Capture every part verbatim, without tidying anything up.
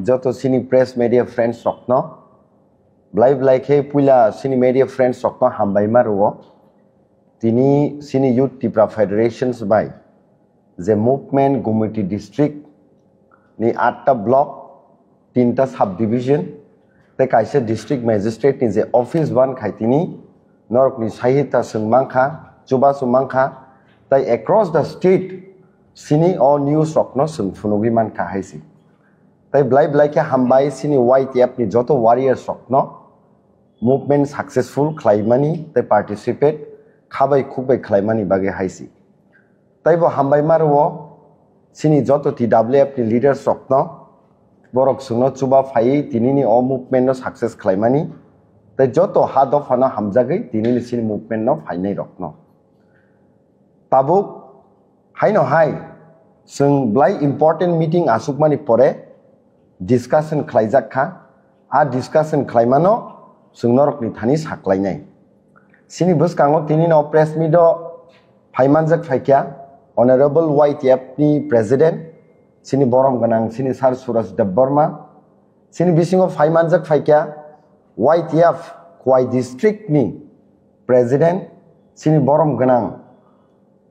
Joto chini press media friends rokno, blai blai khe puila chini media friends rokno hambai ma rwo. Tini chini Youth Tipra Federations bai je movement Gumoti district ni atta block, tinta sub division, tei kaisa district magistrate ni je office ban khai tini norokni sahita chwng mankha, chubachu mankha, tei across the state chini o news rokno chwng phunugwi mankha hai se. Tei blai blai khe hambai chini Y T F ni joto warriors rokno movement successful khlaimani tei participate khabai khukbai khlaimani bagwi hai se. Tei bo hambai ma rwo chini joto T W F ni leaders rokno, borok chwngno chuba phaiwi tinini o movement no success khlaimani tei joto ha dophano hamjagwi tinini chini movement no phainai rokno. Tabuk haino hai chwng belai important meeting asukmani pore discussion khlaijak kha. A discussion khlaimano chwng norokni thani saklainai. Chini bwskango tinino press meet o phaimanjak phaikha Honorable Y T F ni President, chini borom gwnang chini Sir Suraj Debbarma. Chini bisingo phaimanjak phaikha Y T F Khowai District ni President, chini borom gwnang,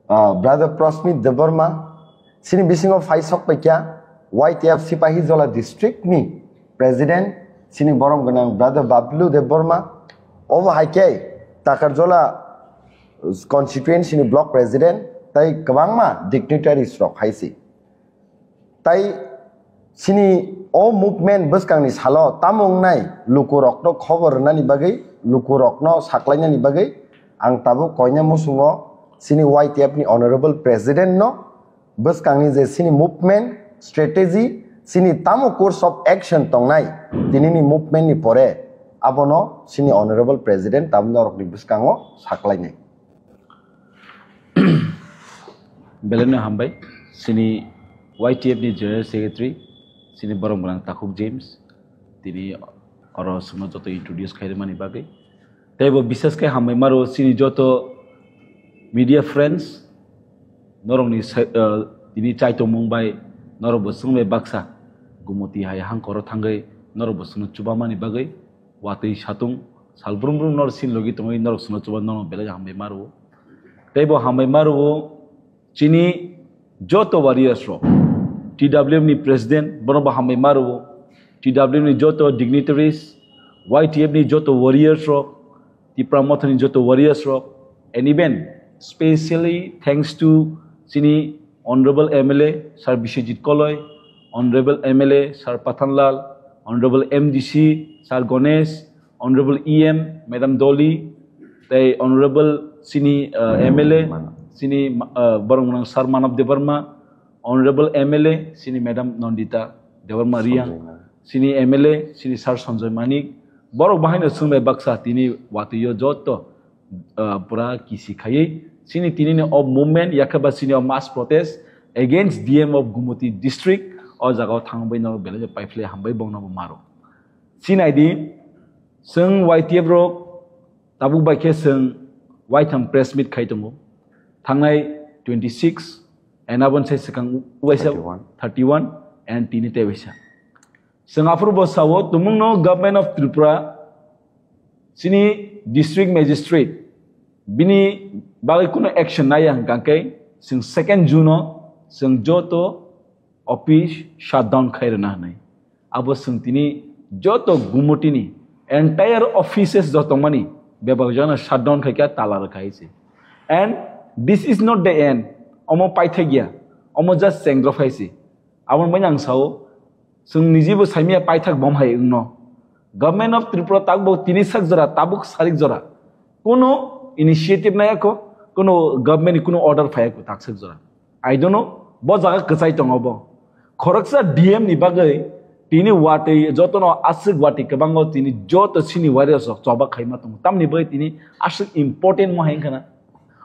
ah, Brother Prasmit Debbarma. Chini bisingo phai sok paikha Y T F Sipahijola District ni President, chini borom gwnang Brother Bablu Debbarma. Obo hai khe Takarjola constituency ni block president tei kwbangma dignitaries rok hai se. Tai chini o movement bwskangni salo tamo wngnai lukurokno khobor rwnani bagwi, lukurokno saklainani bagwi ang tabuk koina muchungo chini Y T F ni Honorable President no bwskangni je chini movement strategy, chini tamo course of action tongnai tinini movement ni pore abono chini Honorable President tabuk norokni bwskango saklainai. Belai no hambai, chini Y T F ni General Secretary, chini borom gwnang Takhuk James, tini oro chwngno joto introduce khairwmani bagwi. Tei bo bisas khe hambai maro chini joto media friends, norokni sa-, ah, tini chaitongmung bai norok bo chwng bai baksa Gumoti hai hangkoro thangwi norok bo chwngno chubamani bagwi watwi satung sal brum brum norok sin logi tongwi norok chwngno chuba norok belai hambai maro. Tei bo hambai maro chini joto warriors rok, T W F ni president, bono bo hambai maro, T W F ni joto dignitaries, Y T F ni joto warriors rok, Tipra Motha ni joto warriors rok, and even specially thanks to chini Honorable M L A Sir Biswajit Koloi, Honorable M L A Sir Pathanlal, Honorable M D C Sir Ganesh, Honorable E M Madam Dolly, tei Honorable chini, uh, M L A, Mana. Chini, uh, borok gwnang Sir Manav Debbarma, Honorable M L A chini Madam Nandita Debbarma Reang, Sanjay Manik. Chini M L A chini Sir Sanjay Manik, borok bahaino chwng bai baksa tini watwi o joto, uh, pura kisi khaiwi chini tini ni o movement yakhe ba chini o mass protest against D M of Gumoti district o jaga o thangwi norok belai paiphlai hambai bongno bo maro. Sinai di, chwng Y T F rok tabuk bai khe chwng waitham press meet khai tongo. Thangnai twenty six, and aboni sai swkang waisa thirty one. Thirty one, and tini tei waisa. Chwng aphuru bo sao, tumungno Government of Tripura chini district magistrate bini bagwi kuno action naiya hwnkha khe chwng second June o chwng joto office shutdown khai rwna hwnwi. Abo chwng tini joto Gumotini entire offices joto tongmani bebak jana shutdown khai kha, tala rwkha hai se. And this is not the end. Omo paithak ya. Omo just chengdrop hai se. Aboni bagwi ang sao, chwng nijibo saimaya paithak bom hai wngno. Government of Tripura tabuk tini sak jora, tabuk sarik jora. Kuno initiative nai ako, kuno government ni kuno order phai ako tak sak jora. I don't know, bo jaga kwchai tongo bo. Khoroksa D M ni bagwi tini watwi jotono aswk watwi kwbango tini joto sini warriors rok choba khaima tongo. Tamni bagwi tini aswk important mo hai wngkha na.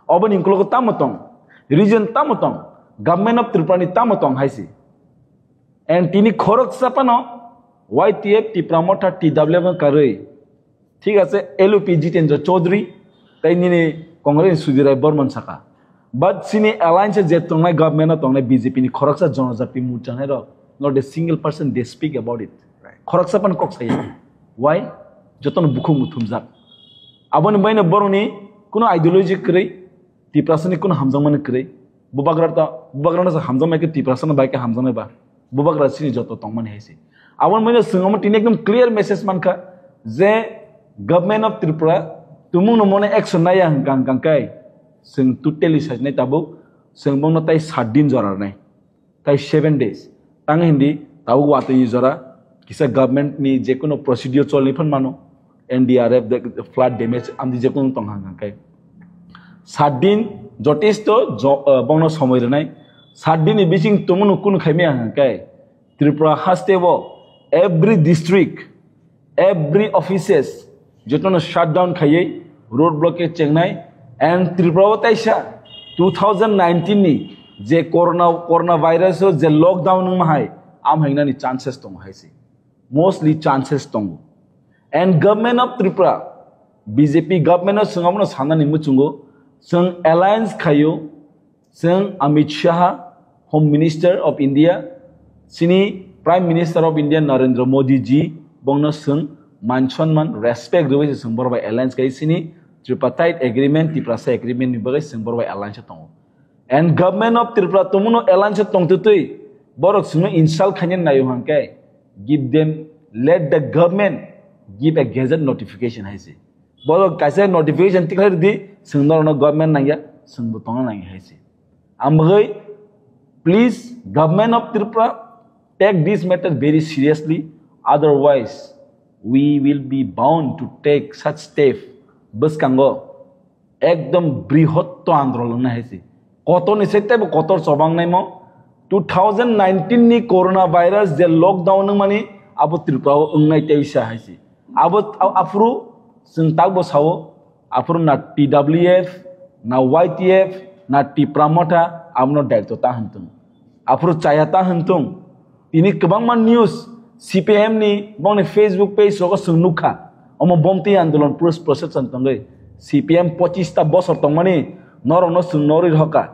Oboni ukologo tamo tong, region tamo tong, Government of Tripura ni tamo tong hai se. And tini khoroksa phano Y T F Tipra Motha T W F no karwi, thik ase, L O P Jitendra Chaudhary tei nini Congress ni Sudhir Rai Barman saka. But chini alliance je tongnai government o tongnai B J P ni khoroksa Jonojati Morcha nai rok Not a single person they speak about it. Khoroksa pan kok saya. Why? Jotono bukhuk muthumjak. Aboni baino borokni kuno ideology kwrwi, Tiprasani kuno hamjakmani kwrwi. Bubagra ta, bubagrano sa hamjakmai khe Tiprasano bai khe hamjakmai ba. Bubagra sini joto tongmani hai se. Aboni baino swng omo tini ekdom clear message mankha je Government of Tripura tumungno mone action naiya hwnkha hwnkha khe swng totally sajnai tabuk, swng bongno tai sat din jora rwnai. Tai seven days. Tang hindi tabuk watwi jora kisa government ni jekuno procedure cholni phan mano, N D R F de flood damage amdi jekuno tong hang hang kai. Sat din jotesto jo-, eh, bongno somoi rwnai. Sat din ni bising tumunu kun khaimya hang kai. Tripura haste bo every district, every offices jotono shutdown khaiwi road blockade chengnai. And Tripura o taisa two thousand nineteen ni je corona, corona virus o je lockdown wngma hai, am hainani chances tongo hai se, mostly chances tongo. And Government of Tripura, B J P government o swng abono sanani muchungo, swng alliance khaio, Chwng Amit Shah, Home Minister of India, chini Prime Minister of India Narendra Modi ji, bongno chwng man sonman, respect rwui se chwng borok bai alliance kai chini Tripartite Agreement, Tiprasa Agreement ni bagwi chwng borok bai alliance tongo. And Government of Tripura tongmano alliance tongtwtwi borok chwngno insult khaina naio hwnkhe, give them, let the government give a gazette notification hai se. Borok kaisa notification tikhlai rwdi, chwng norokno government nangya, chwngbo tongna nangya hai se. Ang bagwi, please, Government of Tripura, take this matter very seriously, otherwise we will be bound to take such step. Bwskango ekdom brihotto andolon wngna hai se. Kotor ni se teibo kotor chobang naimo. Two thousand nineteen ni corona virus je lockdown wngmani abo Tripura o wngnai tei sa hai se. Abo a-, aphuru chwng takbo sao, aphuru na T W F, na Y T F, na Tipra Motha, abono daitw ta hwn thung. Aphuru chaya ta hwn thung. Tini kwbangma news C P M ni bongni Facebook page rogo chwng nukha. Omo bomtwi andolon pros-, procession tongwi. C P M pochis ta bosor tongmani norokno chwng norwi rwkha.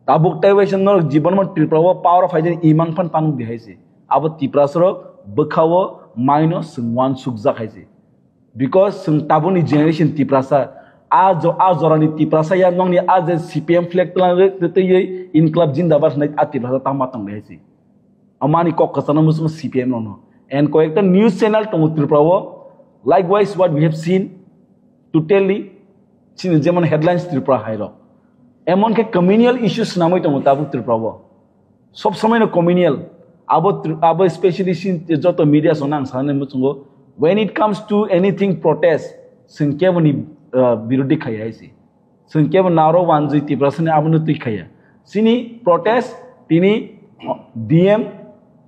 Tabuk tei waisa norok jibonmo Tripura o power o phaijani imang phan panuk di hai se. Abo Tiprasa rok bwkha o maino chwng uansukjak hai se. Because chwng tabukni generation Tiprasa, a jo-, a jorani Tiprasa ya nokni a je C P M flag twlang re-, re-, twiwi Inklab Jindabad hwnwi a Tiprasa tangma tong hai se. Amani kok kwchangno muchungo C P M rokno. And koyekta news channel tongo Tripura o. Likewise, what we have seen, totally, chini jemon headlines Tripura hai rok. Emon khe communal issues swnamwi tongo tabuk Tripura o. Sob somoi no communal. Abo tr-, abo specially sin joto media song ang sanani muchungo. When it comes to anything protest, chwng kebo ni, uh, birodhi khaya hai se. Chwng kebo naro wanjwi Tiprasa ni abo no twi khaya. Chini protest tini D M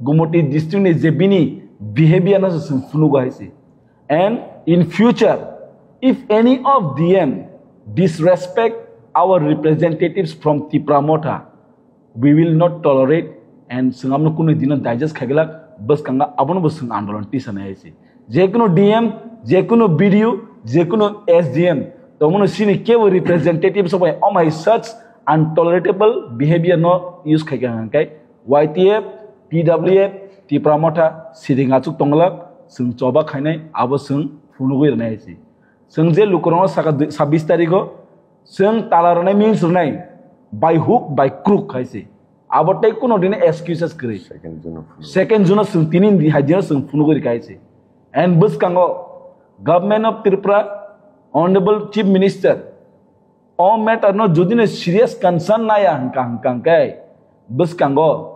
Gumoti district ni je bini behavior no se chwng phunugo hai se. And in future, if any of D M disrespect our representatives from Tipra Motha, we will not tolerate and chwng abono kunui dino digest khaiglak, bwskango abono bo chwng andolon tisa nai hai se. Jekunu D M, jekunu B D O, jekunu S D M, tongmano chini kebo representative sok bai omai such intolerable behavior no use khaikha hwnkhe Y T F, T W F, Tipra Motha siding achuk tonglak, chwng choba khainai abo chwng phunugwi rwnai hai se. Chwng je lukurokno saka dui, sabbish tarikho chwng tala rwnai means rwnai by hook by crook hai se. Abo tei kuno dini excuses kwrwi. Second June o phunuk. Second June o chwng tini di hai dino chwng phunugwi rwkha hai se. And bwskango Government of Tripura, Honorable Chief Minister, o matter no jodi no serious concern naya hwnkha hwnkha hwnkhe bwskango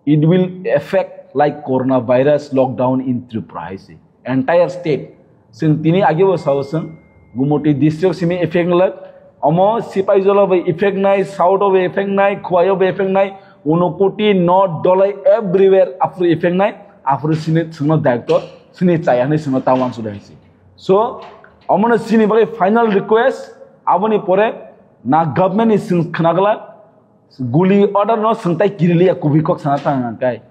it will affect like coronavirus lockdown in Tripura hai se. Entire state. Chwng tini age bo sao chwng Gumoti district simi effect nglak. Omo Sipaijala bai effect nai, South o bai effect nai, Khowai o bai effect nai, Unakoti, North, Dholai, everywhere aphuru effect nai, aphuru sini chwngno daitw, sini chaya hinwi chwngno ta uansukha hai se. So, omono chini bagwi final request, aboni pore na government ni chwng khnaglak, guli order no chwng tai kiriliya kubui kok sana tang ang kai.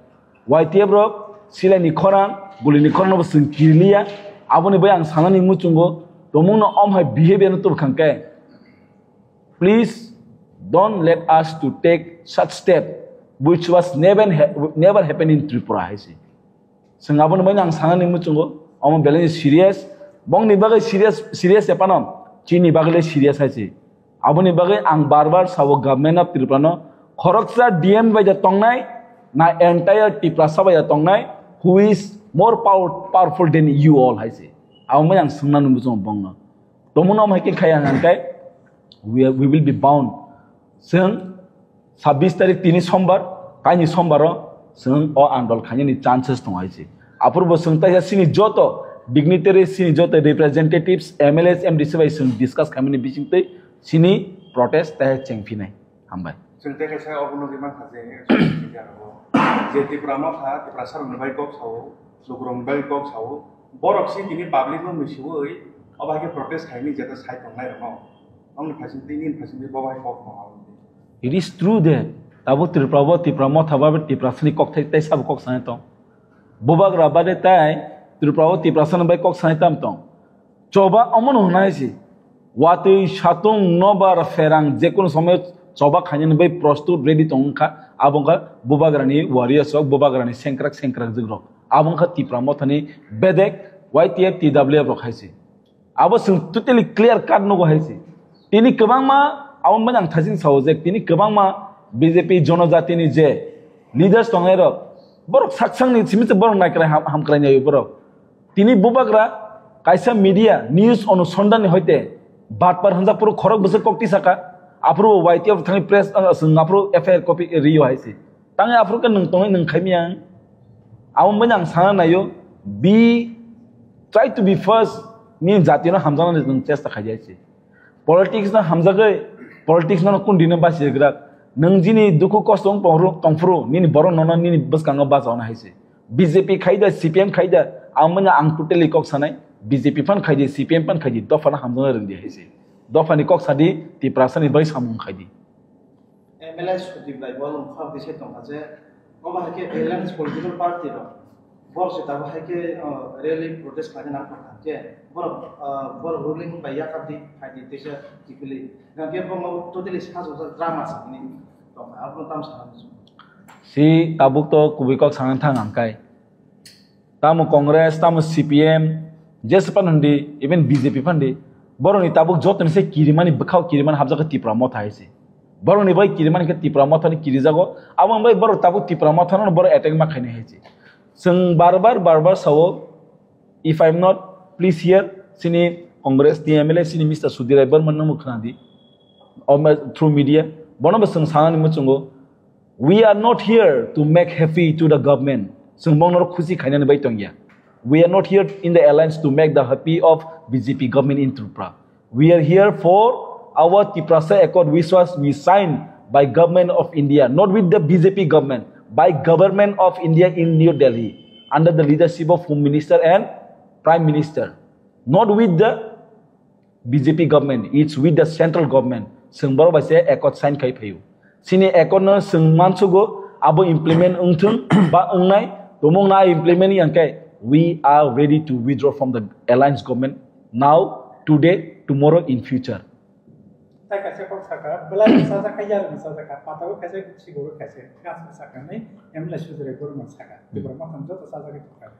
Y T F rok silai ni khorang, guli ni khorang no bo chwng kiriliya. Aboni bai ang sanani muchungo, tomung no om hai behavior no tubkhang kai. Please don't let us to take such step. which was never, ha- never happened in Tripura hai se. Chwng aboni bagwi ang sanani muchungo, omo belai serious. Bongni bagwi serious, serious epano, chini bagwi le serious hai se. Aboni bagwi ang bar bar sabo government of Tripura no, khoroksa D M bai da tongnai, na entire Tiprasa bai da tongnai, who is more power, powerful than you all hai se. Abo mai ang swngnani muchungo bongno. Tomono hai khe khaya hwnkhe, we, are- we will be bound. Chwng sabbish tarik tini sombar, kaini sombaro chwng o andol khainani chances tongo hai se. Aphuru bo chwng taisa chini joto dignitaries, chini joto representatives, M L As, M D C bai chwng discuss khaimani bisingtwi chini protest taisa chengphinai. Hambai. Chwng tei kaisa obono rwmang kha je, je Tipra Motha, Tiprasa rokni bai kok sao, lukurokni bai kok sao, borok si tini public no misiwi, obo hai khe protest khaini jeta sai tongnai rokno. Nokni phaising twi, nini phaising twi, bo bai kok no. It is true that tabuk Tripura bo Tipra Motha ba Tiprasani kok thai tei sabo kok sanai tong. Bubagra bade tai Tripura bo Tiprasani bai kok sanai tam tong. Choba omono hwnai se. Watwi satung nobar pherang jekunu somoyo choba khainani bai prostut ready tong wngkha. Abo wngkha Bubagrani warriors rok, Bubagrani sengkrak sengkrak jwk rok. Abo wngkha Tipra Mothani bedek Y T F, T W F rok hai se. Abo chwng totally clear cut nugo hai se. Tini kwbangma abo mwnang thasing sao je tini kwbangma B J P jonojatini je leaders tongnai rok borok saksangni simi borok naikrai ham- hamkrai nai borok. Tini bubagra kaisa media news onusondhan ni hoite batpar hanjak puro khorok bwswk kokti saka. Aphuru Y T F thangwi press, uh, swng aphuru F I R copy rio hai se. Tangwi aphuru khe nwng tongwi nwng khaimya. Abo mwnang sana naio, be try to be first, nini jatino hamjaknani nwng chesta khaidi hai se. Politics no hamjagwi, politics no kundino bachigwrak. Nwng jini dukhu kosto wng tongphuru, tongphuru, nini borok nono nini bwskango bachauna hai se. B J P khaida, C P M khaida, ang manya ang totally kok sanai, B J P phan khaidi, C P M phan khaidi, dophano hamjakna rwngdi hai se. Dophani kok sadi, Tiprasani bai samung khaidi. M L A Sudip bai bo wng kha tisa tongkha je, omo hai khe alliance political party rok, borok se tabuk hai khe, o, rally protest khlaina nang kha khe, borok, o, borok ruling bai yakar di, phai di tisa kiphilwi. Hingkhe bo totally sajokjak drama se hwnwi tongkha, abo tamo sana muchung. Si tabuk to kubui kok sana thang ang kai. Tamo Congress, tamo C P M, jesa pan hwndi, even B J P phan di, borokni tabuk jotoni se kirimani bwkhao kirimani habjak khe Tipra Motha hai se. Borokni bai kirimani khe Tipra Mothani kirijago, abo wng bai borok tabuk Tipra Mothano borok attack ma khainai hai se. Chwng bar bar, bar bar sao, if I am not, please hear, chini Congress ni M L A, chini Mister Sudhir Rai Barman no khna di, o ma-, through media, bono bo chwng sanani muchungo, "We are not here to make happy to the government." Chwng bongno khusi khainani bai tongya. "We are not here in the alliance to make the happy of B J P government in Tripura. We are here for our Tiprasa Accord, which was we signed by Government of India, not with the B J P government, by Government of India in New Delhi, under the leadership of Home Minister and Prime Minister, not with the B J P government, it's with the central government. Chwng borok bai se accord sign khai phaio. Chini accord no chwng mansugo, abo implement wngthung ba wngnai, tomung na implement yang khe, we are ready to withdraw from the alliance government now, today, tomorrow, in future. Tai kaisa kok saka, belai sajak kha, yar sajak kha, patao kaisa, sigo kaisa, gas saka ni, M L A Sudhir Rai Barman saka. Tipra Mothani joto sajak kha.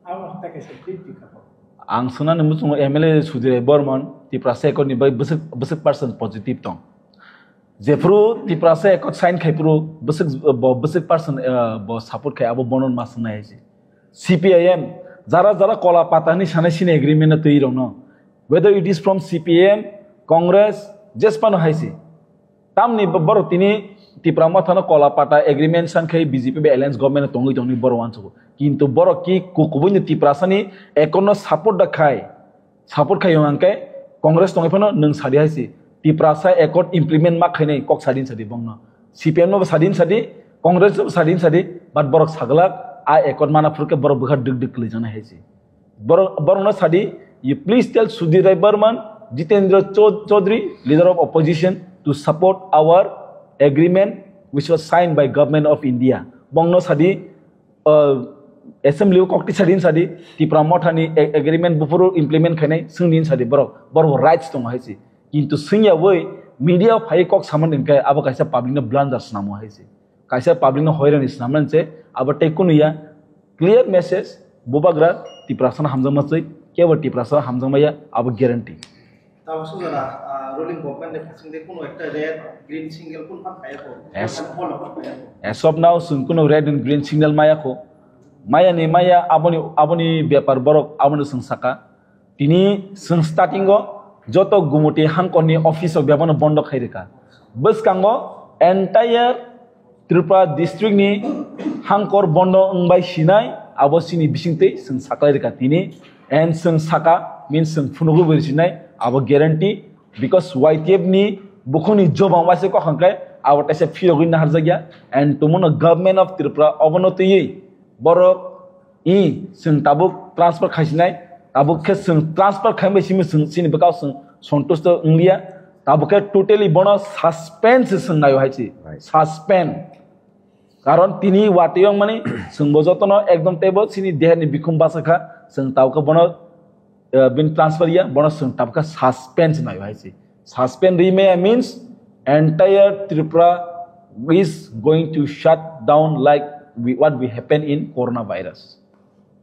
Abo tai kaisa tip tip kha bo. Ang sunani muchungo M L A Sudhir Rai Barman, Tiprasa Accord ni bai bwswk, bwswk percent positive tong. Jephru Tiprasa Accord sign khai phru bwswk, bo bwswk percent, eh, bo support khai abo bono ma swngnai hai se. C P I M, jara jara kola pata hinwi sanai sini agreement no twi rokno. Whether it is from C P M, Congress, jesphano hai se. Tamni bo-, borok tini Tipra Mothano kola pata agreement san khai B J P bai alliance government tongwi tongni borok uansukgo. Kintu borok ki ku-, kubui ni Tiprasa ni accord no support da khai, support khai hwnkhe Congress tongwi phano nwng sadi hai se. Tiprasa accord implement ma khainai kok sadin sadi bongno. C P M no bo sadin sadi, Congress no bo sadin sadi, but borok saglak a accord mana phurkhe borok bwkha dwk dwk kwlwi janai hai se. Borok, borokno sadi, you please tell Sudhir Rai Barman, Jitendra Chau-, Chaudhary, leader of opposition, to support our agreement which was signed by Government of India. Bongno sadi, uh, assembly o kokti sadi, sadi, Tipra Mothani a-, agreement buphuru implement khainai, swngdi sadi borok, borok rights tongo hai se. Kintu swngya bai media phai kok samani hwnkhe abo kaisa public no blunder swnamo hai se. Kaisa public no hoirani swnamnani se abo tei kunu ya. Clear message, bubagra Tiprasa no hamjakma chwi, kebo Tiprasa hamjakma ya, abo guarantee. Tamo sujana, ah, ruling government ni phasing de kuno ekta red, green signal kun phan khaya ko? Yes. Kun phan khaya ko? As of now, chwng kuno red and green signal maya ko. Maya ni maya aboni, aboni bepar borok aboni chwng saka. Tini chwng starting o joto Gumuti hangkor ni office o bebano bondo khai rika. Bwskango entire Tripura district ni hangkor bondo wngbai sinai, abo chini bisingtwi chwng saklai rika tini. And chwng saka, means chwng phunugwi bai sinai, abo guarantee, because Y T F ni bukhuni jobang waisa kokhang khe abo taisa phirogwi naharjakya. And tumuno government of Tripura obono twiwi borok i chwng tabuk transfer khaisinai, tabuk khe chwng transfer khaibai simi chwng chini bwkao chwng sontusto wngliya, tabuk khe totally bono suspend se chwng naio hai se. Right. Suspend. Karon tini watwi wng mani chwng bo jotono ekdom teibo chini deherni bikhum basa kha, chwng tabuk khe bono, eh, bin transfer ya, bono chwng tabuk khe suspend se naio hai se. Suspend rimaya means entire Tripura is going to shut down like we, what we happen in coronavirus.